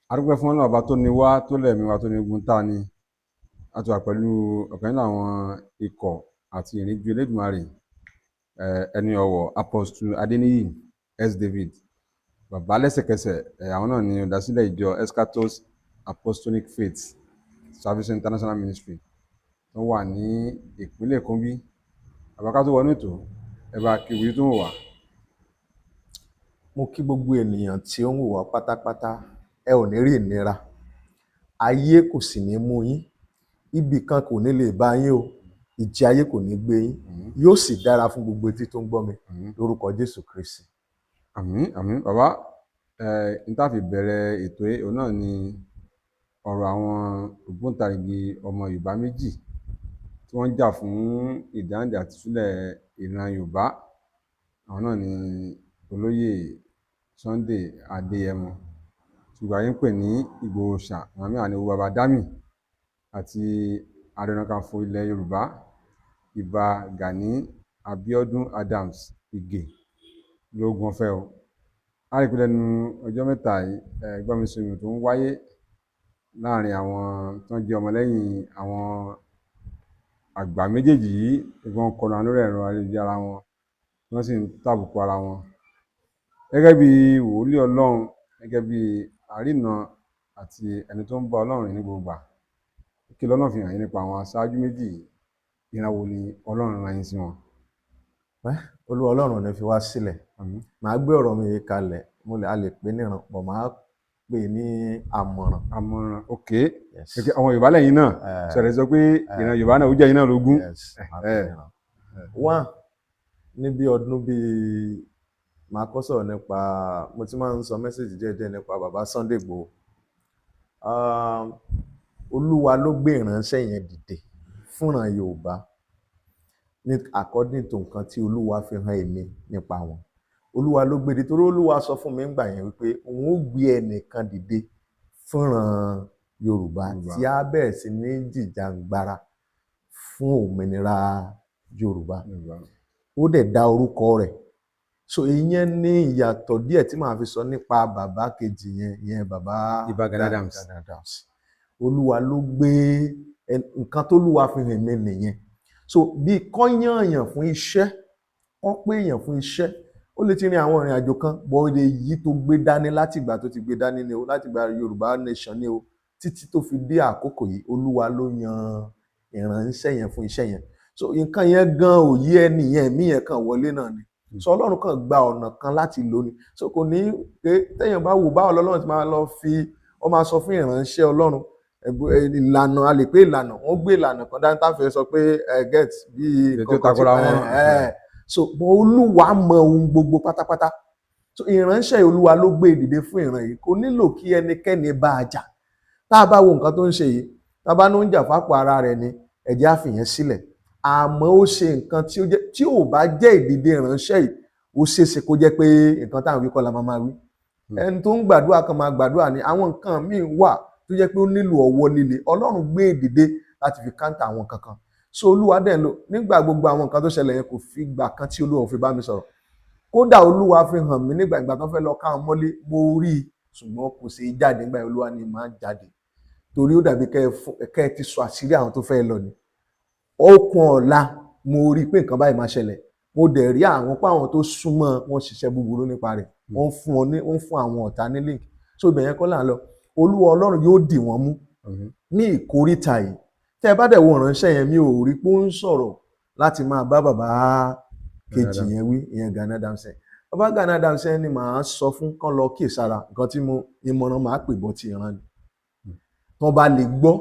A dúpẹ́ fún Ọlọ́run Ọba tó ní wá, tó lẹ̀mí wa, tó ní ogun tá a ní. A ti wà pẹ̀lú ọ̀kan nínú àwọn ikọ̀ àti ìríjú Elédùmarè, ẹni ọ̀wọ̀, Apostle Adeniyi S. David, bàbá lẹ́sẹ̀kẹsẹ̀. Àwọn náà ni olùdásílẹ̀ ìjọ Eschatos Apostolic Faith Service International Ministry tó wà ní ìpínlẹ̀ Èkó bí. Bàbá, ká tó wọnú ètò, ẹ bá kí ìwúrí tó ń wà. Mo kí gbogbo ènìyàn tí ó ń wò wá pátápátá. Ẹ ò ní rí ìnira, ayé kò sì ní mú yín, ibì kan kò ní lè bá yín o, ìjì ayé kò ní gbé yín. Yóò sì dára fún gbogbo etí tó ń gbọ́ mi lórúkọ Jésù Kristi. Àmín, àmín. Bàbá, n tá fi bẹ̀rẹ̀ ètò yìí, òun náà ni ọ̀rọ̀ àwọn ògbóǹtarìgì ọmọ Yorùbá méjì tí wọ́n ń jà fún ìdáǹdè àti ìtúsílẹ̀ ìran Yorùbá. Àwọn náà ni Olóyè Sunday Adéyẹmọ, ṣùgbọ́n ayé ń pè ní Ìgbòho Òòṣà, àwọn mìíràn ní owó baba Dami, àti Ààrẹ Ọ̀nà Kakanfò ilẹ̀ Yorùbá, Ìbà Gani Abiodun Adams Ige lógún ọ̀fẹ́ o. A rí i pé lẹ́nu ọjọ́ mẹ́ta yìí, gbọ́nmi-sí-omi tó ń wáyé láàrin àwọn tó ń jẹ́ ọmọlẹ́yìn àwọn àgbà méjèèjì yìí, wọ́n ń kọlu àwọn lórí ẹ̀rọ ayélujára wọn, wọ́n sì ń tàbùkù ara wọn. Gẹ́gẹ́ bí wòlíì Ọlọ́run, gẹ́gẹ́ bí àrínà àti ẹni tó ń bá Ọlọ́run rìn ní gbogbo ìgbà, kí lọ́lọ́run fi hàn yín nípa àwọn aṣáájú méjì yìí? Ìran wo ni Ọlọ́run rán yín sí wọn? Olúwa Ọlọ́run ò ní fi wá sílẹ̀. Àmín. Màá gbé ọ̀rọ̀ mi yìí kalẹ̀, mo lè a lè pè ní ìran pọ̀, màá pè ní àmọ̀ràn. Àmọ̀ràn, ok. Yes. Ọmọ Yorùbá lẹ́yìn náà, sọ̀rọ̀ sọ pé ìran Yorùbá náà ó jẹ́ yín náà lógún. Yes, màá pè ní ìran. One, ní bí ọdún bíi, màá kọ́ sọ̀rọ̀ nípa, mo ti máa ń sọ message díẹ̀díẹ̀ nípa bàbá Sunday Igboho. Olúwa ló gbé ìránṣẹ́ yẹn dìde fúnran Yorùbá ní according to nǹkan tí Olúwa fi hàn èmi nípa wọn. Olúwa ló gbé dìde torí Olúwa sọ fún mi ńgbà yẹn wípé òun ó gbé ẹnìkan dìde fúnran Yorùbá Yorùbá tí á bẹ̀rẹ̀ sí ní jìjàǹgbara fún òmìnira Yorùbá. Yorùbá. Ó dẹ̀ dá orúkọ rẹ̀. So ìyẹn ní ìyàtọ̀ díẹ̀ tí màá fi sọ nípa bàbá kejì yẹn, ìyẹn bàbá Ìbà Gani Adams. Gani Adams. Olúwa ló gbé nǹkan tó Olúwa fi hàn mí nìyẹn. So bí kọ́ yànyàn fún iṣẹ́, kọ́ pé èèyàn fún iṣẹ́, ó lè ti rin àwọn ìrìn àjò kan bọ́ èyí tó gbé dání láti ìgbà tó ti gbé dání ni o, láti ìgbà Yorùbá Nation ni o, títí tó fi dé àkókò yìí, Olúwa ló yan ìránṣẹ́ yẹn fún iṣẹ́ yẹn. So nǹkan yẹn gan ò yé ẹni yẹn, ẹ̀mí yẹn kàn wọlé náà ni. So Ọlọ́run kàn gba ọ̀nà kan láti lò ní. So kò ní pé téèyàn bá wò báwo lọ́lọ́run ti máa lọ fi ó máa sọ fún ìránṣẹ́ Ọlọ́run ìlànà, a lè pé ìlànà wọ́n gbé ìlànà kan dání táfẹ́ sọ pé ẹ get bíi Èyí tó takora wọn. So bọ́ Olúwa mọ ohun gbogbo pátápátá. So ìránṣẹ́ Olúwa ló gbé ìdìde fún ìran yìí, kò nílò kí ẹnikẹ́ni bá a jà. Tá a bá wo nǹkan tó ń ṣe yìí, tá a bá ní ó ń jà fápò ara rẹ̀ ni, ẹ̀jẹ̀ á fìyẹn sílẹ̀. Àmọ́ ó ṣe nǹkan tí ó jẹ́ tí ò bá jẹ́ ìdìde ìránṣẹ́ yìí, ó ṣeéṣe kó jẹ́ pé nǹkan táwọn wí kọ́ la máa máa wí. Ẹni tó ń gbàdúrà kan máa gbàdúrà ni. Àwọn nǹkan míì wà tó jẹ́ pé ó nílò ọwọ́ líle. Ọlọ́run gbé ìdìde láti fi counter àwọn kankan. So Olúwa dẹ̀ ń lò nígbà gbogbo. Àwọn nǹkan tó ṣẹlẹ̀ yẹn, kò fi gbà kan tí Olúwa ò fi bá mi sọ̀rọ̀. Kódà Olúwa fi hàn mí nígbà ìgbà tó fẹ́ lọ ká wọn mọ́lé, mo rí i, ṣùgbọ́n kò ṣeé jáde nígbà yẹn. Olúwa ni máa jáde torí ó dàbí kẹ́ ẹ ti sọ àṣírí àwọn tó fẹ́ lọ ni. Ó kun ọ̀la, mo rí i pé nǹkan báyìí máa ṣẹlẹ̀. Mo dẹ̀ rí àwọn pé àwọn tó súnmọ́ wọn ṣiṣẹ́ búburú nípa rẹ̀, wọ́n fún ọ ní, wọ́n fún àwọn ọ̀tá ní link. So ibẹ̀ yẹn kọ́ là ń lọ. Olúwa Ọlọ́run yóò dì wọ́n mú ní ìkóríta yìí. Tẹ́ ẹ bá dẹ̀ wo ìránṣẹ́ yẹn, mi ò rí pé ó ń sọ̀rọ̀ láti máa bá bàbá kejì yẹn wí, ìyẹn Gani Adams. Bàbá Gani Adams ni màá sọ fún kán lọ kíyèsára. Nǹkan tí mo ìmọ̀ràn màá pè bọ́ ti ìran ni, tán bá lè gbọ́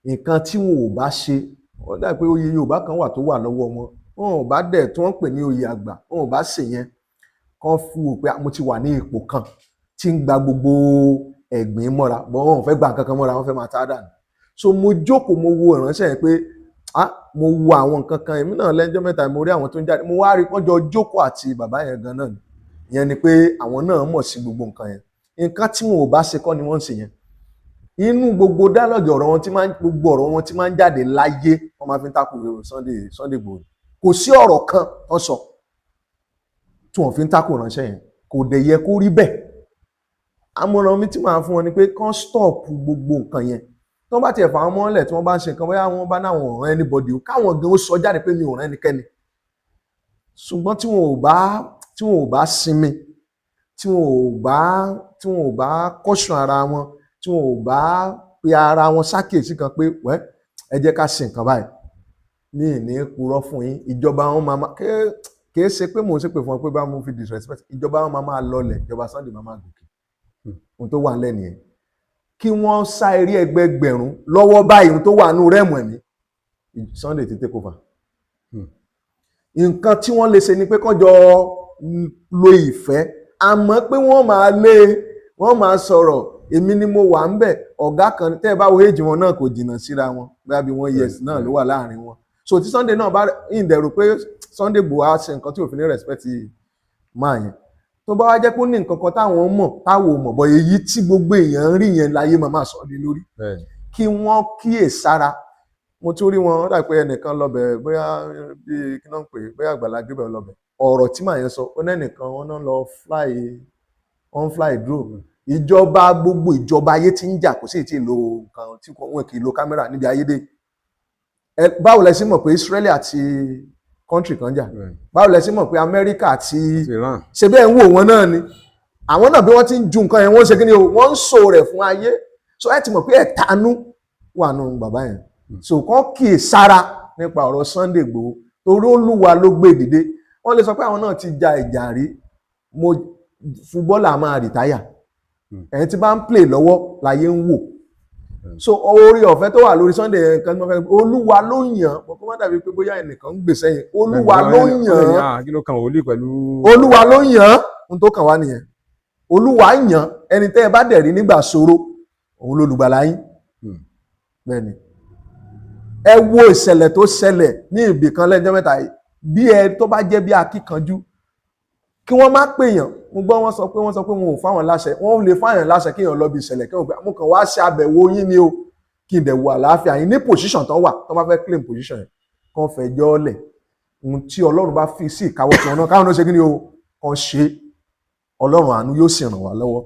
nǹkan tí wọn ò bá ṣe, ó dà pé oyè Yorùbá kan wà tó wà lọ́wọ́ wọn, wọn ò bá dẹ̀ tí wọ́n ń pè ní oyè àgbà, wọn ò bá ṣe yẹn, kán fún wò pé mo ti wà ní ipò kan tí ń gba gbogbo ẹ̀gbìn mọ́ra bọ́, wọn ò fẹ́ gba nǹkan kan mọ́ra, wọ́n fẹ́ máa tá a dànù. So mo jókòó, mo wo ìránṣẹ́ yẹn pé, ah, mo wo àwọn nǹkan kan. Èmi náà lẹ́jọ́ mẹ́ta, mo rí àwọn tó ń jáde, mo wá rí pọ́njọ jókòó àti bàbá yẹn gan náà ni. Ìyẹn ni pé àwọn náà mọ̀ sí gbogbo nǹkan yẹn. Nǹkan tí wọn ò bá ṣe kọ́ ni wọ́n ń ṣe yẹn. Inú gbogbo dialogue ọ̀rọ̀ wọn tí máa ń, gbogbo ọ̀rọ̀ wọn tí máa ń jáde láyé, wọ́n máa fi ń takò Sunday Igboho. Kò sí ọ̀rọ̀ kan tó sọ tí wọ́n fi ń takò ránṣẹ́ yẹn. Kò dẹ̀ yẹ kó rí bẹ́ẹ̀. Àmọ̀ràn mi tí màá fún wọn ni pé kán stop gbogbo nǹkan yẹn. Tí wọ́n bá tiẹ̀ fà wọ́n mọ́lẹ̀, tí wọ́n bá ń ṣe nǹkan, bóyá wọ́n bá náwọn ò rán anybody o, káwọn gan ó sọ jáde pé mi ò rán ẹnikẹ́ni. Ṣùgbọ́n tí wọn ò bá sinmi, tí wọn ò bá caution ara wọn, tí wọn ò bá pe ara wọn ṣàkíyèsí kan pé wẹ́, ẹ jẹ́ ká ṣe nǹkan báyìí, mi ì ní purọ́ fún yín, ìjọba wọn máa kìí ṣe pé mò ń ṣépè fún wọn pé bá mo fi disrespect ìjọba wọn, máa lọlẹ̀, ìjọba Sunday máa gòkè. Ohun tó wà nílẹ̀ nìyẹn. Kí wọ́n sá eré ẹgbẹgbẹ̀rún lọ́wọ́ báyìí, ohun tó wà nínú rẹ́ẹ̀mù ẹ̀mí, Sunday ti take over. Nǹkan tí wọ́n lè ṣe ni pé kán jọ lo ìfẹ́, àmọ́ pé wọ́n máa lé, wọ́n máa sọ̀rọ̀, èmi ni mo wà ń bẹ̀, ọ̀gá kan. Tẹ́ ẹ bá wo age wọn náà, kò jìnnà síra wọn, bóyá bí wọ́n years náà ló wà láàrin wọn. So tí Sunday náà bá ìdẹ̀rù pé Sunday Igboho á ṣe nǹkan tí òfin ní respect máa yẹn, tó bá wá jẹ́ pé ó ní nǹkan kan táwọn mọ̀ táwọn ò mọ̀ bọ̀, èyí tí gbogbo èèyàn ń rí yẹn láyé máa sọ lé lórí. Kí wọ́n kíyè sára. Mo tún rí wọn, ó dà pé ẹnìkan lọbẹ̀, bóyá bíi kí náà ń pè é, bóyá Àgbàlá Gabriel lọbẹ̀. Ọ̀rọ̀ tí màá yẹn sọ, ó nẹ́nìkan wọn náà lọ fly, wọ́n fly drone. Ìjọba, gbogbo ìjọba ayé tí ń jà, kò sí tí ì lo nǹkan tí wọn kì í lo kámẹ́rà níbi ayédè. Ẹ báwo lẹ sí mọ̀ pé Israeli àti country kan jà? Báwo lẹ sí mọ̀ pé Amẹ́ríkà àti Iran? Ṣe bẹ́ẹ̀ ń wò wọ́n náà ni, àwọn náà bí wọ́n ti ń ju nǹkan yẹn, wọ́n ń ṣe kí ni o, wọ́n ń sọ rẹ̀ fún ayé. So ẹ ti mọ̀ pé ẹ̀tanú wà nù bàbá yẹn. So kàn kíyè sára nípa ọ̀rọ̀ Sunday Igboho, torí Olúwa ló gbé dìde. Wọ́n lè sọ pé àwọn náà ti ja ìjà rí. Mo footballer máa retire, ẹ̀yin tí bá ń play lọ́wọ́ láyé ń wò. So orí ọ̀fẹ́ tó wà lórí Sunday yẹn, nǹkan tí wọ́n fẹ́, Olúwa ló yàn án. Kó má dàbí pé bóyá ẹnìkan ń gbèsè yẹn. Olúwa ló yàn án. Kí ló kan wòlíì pẹ̀lú? Olúwa ló yàn án. Ohun tó kàn wá nìyẹn. Olúwa yàn án. Ẹni tẹ́ ẹ bá dẹ̀ rí nígbà ṣòro, òun lolùgbàlà yín. Bẹ́ẹ̀ ni. Ẹ wo ìṣẹ̀lẹ̀ tó ṣẹlẹ̀ ní ibì kan lẹ́jọ́ mẹ́ta yìí. Bí ẹ tó bá jẹ́ bí akíkanjú, kí wọ́n má pèèyàn. Mo gbọ́ wọ́n sọ pé wọn ò fáwọn láṣẹ. Wọ́n lè fáwọn láṣẹ kéèyàn lọ bí ìṣẹ̀lẹ̀, kí wọ́n gbé mo kàn wá ṣe àbẹ̀wò yín ni o, kí n dẹ̀ wo àlàáfíà yín ní position tó wà. Tó bá fẹ́ claim position yẹn, kàn fẹjọ́ lẹ̀. Ohun tí Ọlọ́run bá fi sí ìkáwọ́ tiwọn náà, káwọn náà ṣe kí ni o, kàn ṣe. Ọlọ́run àánú yóò sì ràn wá lọ́wọ́.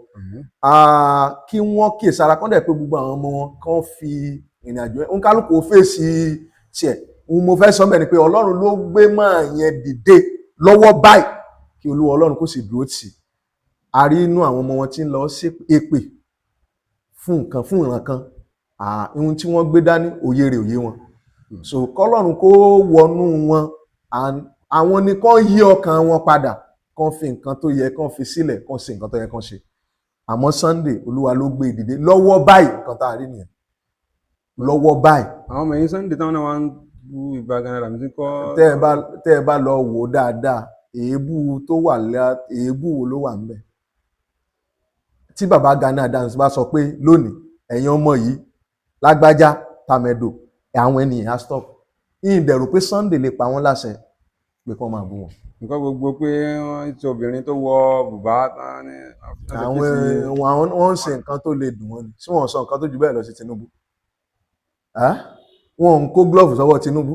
Kí wọ́n kíyèsára, kán dẹ̀ pé gbogbo àwọn ọmọ wọn, kán fi ìrìn àjò yẹn, òǹkálùkù ó fèsì tiẹ̀. Ohun mo fẹ́ sọ mẹ́rin pé Ọlọ́run ló gbé máa yẹn dìde lọ́wọ́ báyìí, kí Olúwa Ọlọ́run kó sì dúró tì í. A rí inú àwọn ọmọ wọn tí ń lọ sí èpè fún nǹkan, fún ìran kan. Ohun tí wọ́n gbé dání, òye rẹ̀ òye wọn. So kọ́lọ́run kó wọnú wọn and àwọn ni kán yí ọkàn wọn padà, kán fi nǹkan tó yẹ kán fi sílẹ̀, kán ṣe nǹkan tó yẹ kán ṣe. Àmọ́ Sunday, Olúwa ló gbé ìdìde lọ́wọ́ báyìí. Nǹkan tá a rí nìyẹn lọ́wọ́ báyìí. Àwọn ọmọ ẹ̀yìn Sunday táwọn náà wá ń bú Ìbà Gani Adams kọ́? Tẹ́ ẹ bá lọ wò ó dáadáa, èébú tó wà lá, èébú wo ló wà ńbẹ̀ tí bàbá Gani Adams bá sọ pé lónìí, ẹ̀yin ọmọ yìí, lágbájá, tàmẹ̀dò, àwọn ènìyàn á stop yìí dẹ̀rù pé Sunday lè pa wọ́n láṣẹ pé kí wọ́n máa bú wọn. Nǹkan gbogbo pé wọ́n ti obìnrin tó wọ bùbá tán ní Àwọn wọ́n ń ṣe nǹkan tó lè dùn wọ́n ni. Tí wọ́n sọ nǹkan tó jù bẹ́ẹ̀ lọ sí Tinubu? Ah? Wọn ń kó glove sọ́wọ́ Tinubu.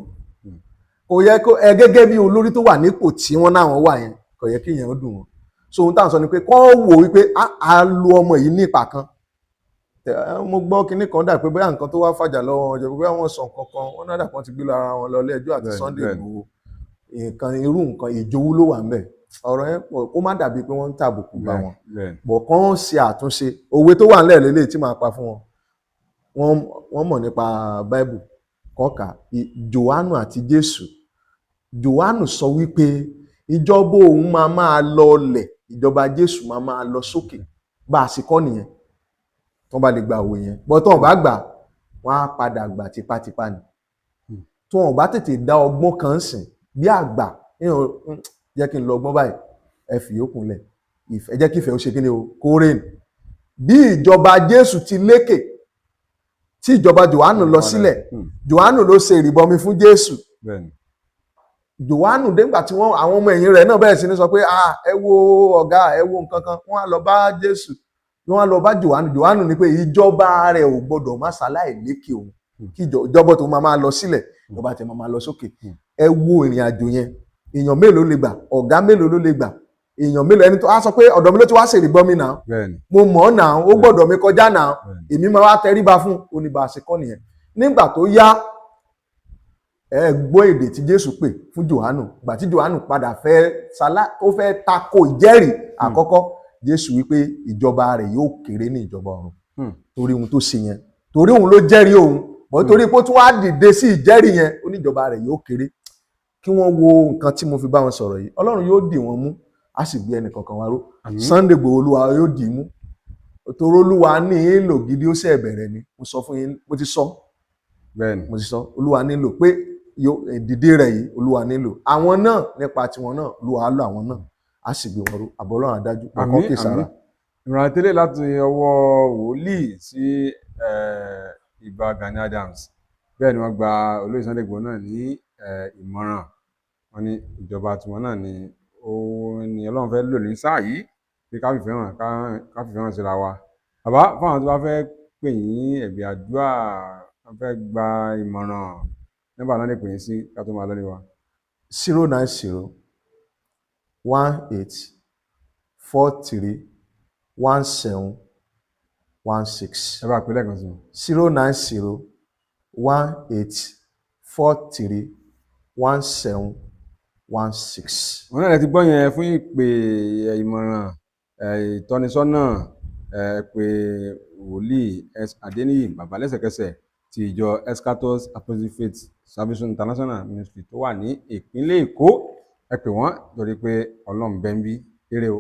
Kò yẹ kó ẹ gẹ́gẹ́ bí olórí tó wà nípò tí wọ́n náà wà yẹn, kò yẹ kí ìyẹn ó dùn wọ́n. So ohun táwọn sọ ni pé kọ́ wò wípé a lu ọmọ yìí ní ipa kan. Mo gbọ́ kinní kan, dà pé bóyá nǹkan tó wá fàjà lọ́wọ́ wọn jẹ́ pé bóyá wọ́n sọ nǹkan kan, wọ́n náà dà pọ́n ti gbé ara wọn lọ ilé ẹjọ́ àti Sunday Igboho. Nǹkan irú nǹkan ìjowú ló wà ńbẹ̀. Ọ̀rọ̀ yẹn pọ̀, kó má dàbí pé wọ́n ń tàbùkù bá wọn bọ̀, kán ṣe àtúnṣe. Òwe tó wà nílẹ̀ lélẹ̀ tí màá pa fún wọn, wọ́n mọ̀ nípa Báíbù kọ́ka Jòhánù àti Jésù. Jòhánù sọ wípé ìjọba òun máa máa lọlẹ̀, ìjọba Jésù máa máa lọ sókè. Bá a sì kọ́ nìyẹn. Tó bá lè gba òwe yẹn bọ́, tó wọn bá gbà, wọ́n á padà gbà tipátipá ni. Tó wọn bá tètè dá ọgbọ́n kan sìn bí àgbà, jẹ́ kí n lọ ọgbọ́n báyìí, ẹ fi yòókù lẹ̀. Ìfẹ́ jẹ́ kí ìfẹ́ ó ṣe kí ni o, kó rìn. Bí ìjọba Jésù ti lékè, tí ìjọba Jòhánù lọ sílẹ̀. Jòhánù ló ṣe ìrìbọmi fún Jésù. Jòhánù dégbà tí wọ́n, àwọn ọmọ ẹ̀yìn rẹ̀ náà bẹ̀rẹ̀ sí ní sọ pé, ah, ẹ wo ọ̀gá, ẹ wo nǹkan kan. Wọ́n á lọ bá Jésù, wọ́n á lọ bá Jòhánù. Jòhánù ní pé ìjọba rẹ̀ ò gbọdọ̀ má ṣaláì lékè òun, kí ìjọba tó máa máa lọ sílẹ̀, ìjọba tẹ̀ máa máa lọ sókè. Ẹ wo ìrìn àjò yẹn, èèyàn mélòó lè gbà? Ọ̀gá mélòó ló lè gbà? Èèyàn mélòó ẹni tó á sọ pé ọ̀dọ̀ mi ló ti wá ṣèrìbọmi náà? Bẹ́ẹ̀ni. Mo mọ̀ ọ́ náà, ó gbọ́dọ̀ mi kọjá náà. Bẹ́ẹ̀ni. Èmi máa wá tẹríba fún oníbàṣekọ́ nìyẹn. Nígbà tó yá, ẹ gbọ́ èdè tí Jésù pè fún Jòhánù. Gbà tí Jòhánù padà fẹ́ sálá, ó fẹ́ tako ìjẹ́rìí àkọ́kọ́ Jésù, wípé ìjọba rẹ̀ yóò kéré ní ìjọba ọ̀run torí ohun tó ṣe yẹn, torí òun ló jẹ́rìí òun mọ́, torí pé ó tún wá dìde sí ìjẹ́rìí yẹn, ó ní ìjọba rẹ̀ yóò kéré. Kí wọ́n wo nǹkan tí mo fi bá wọn sọ̀rọ̀ yìí, Ọlọ́run yóò dì wọ́n mú, á sì gbé ẹnì kankan wá ró. Àmín. Sunday Igboho, Olúwa yóò dì í mú, torí Olúwa ní í lò gidi. Ó ṣe bẹ̀rẹ̀ ni. Mo sọ fún yín, mo ti sọ. Mo ti sọ, Olúwa nílò pé ìdìde rẹ̀ yìí, Olúwa nílò àwọn náà nípa tiwọn náà. Olúwa á lò àwọn náà, á sì gbé wọn ró. Àbọ̀ Ọlọ́run adájú ọkọ̀ Àmín. kèsàrà. Àmín. Ìmọ̀ràn tẹ́lẹ̀ láti ọwọ́ wòlíì sí Ìbà Gani Adams. Bẹ́ẹ̀ ni wọ́n gba olóyè Sunday Igboho náà ní ìmọ̀ràn. Wọ́n ní ìjọba tiwọn náà ni ó ní Ọlọ́run fẹ́ lò ní sáà yìí, pé ká fìfẹ́ hàn, ká fìfẹ́ hàn síra wa. Bàbá, fáwọn tó bá fẹ́ pè yín, ẹ̀bí àdúrà, wọ́n fẹ́ gba ìmọ̀ràn, nọ́mbà náà lè pè yín sí ká tó máa lọ́lé wa. 09018431716. Ẹ bá pè lẹ́ẹ̀kan sí i. 09018431716. Òun náà lẹ ti gbọ́ yẹn. Fún ìpè ìmọ̀ràn, ìtọ́nisọ́nà, pé wòlíì S. Adéníyì Bàbá Lẹ́sẹ̀kẹsẹ̀ ti ìjọ Eschatos Apostolic Faith Salvation International Ministry tó wà ní ìpínlẹ̀ Èkó, ẹ pè wọ́n, torí pé Ọlọ́run bẹ́ẹ̀ ń bí eré o.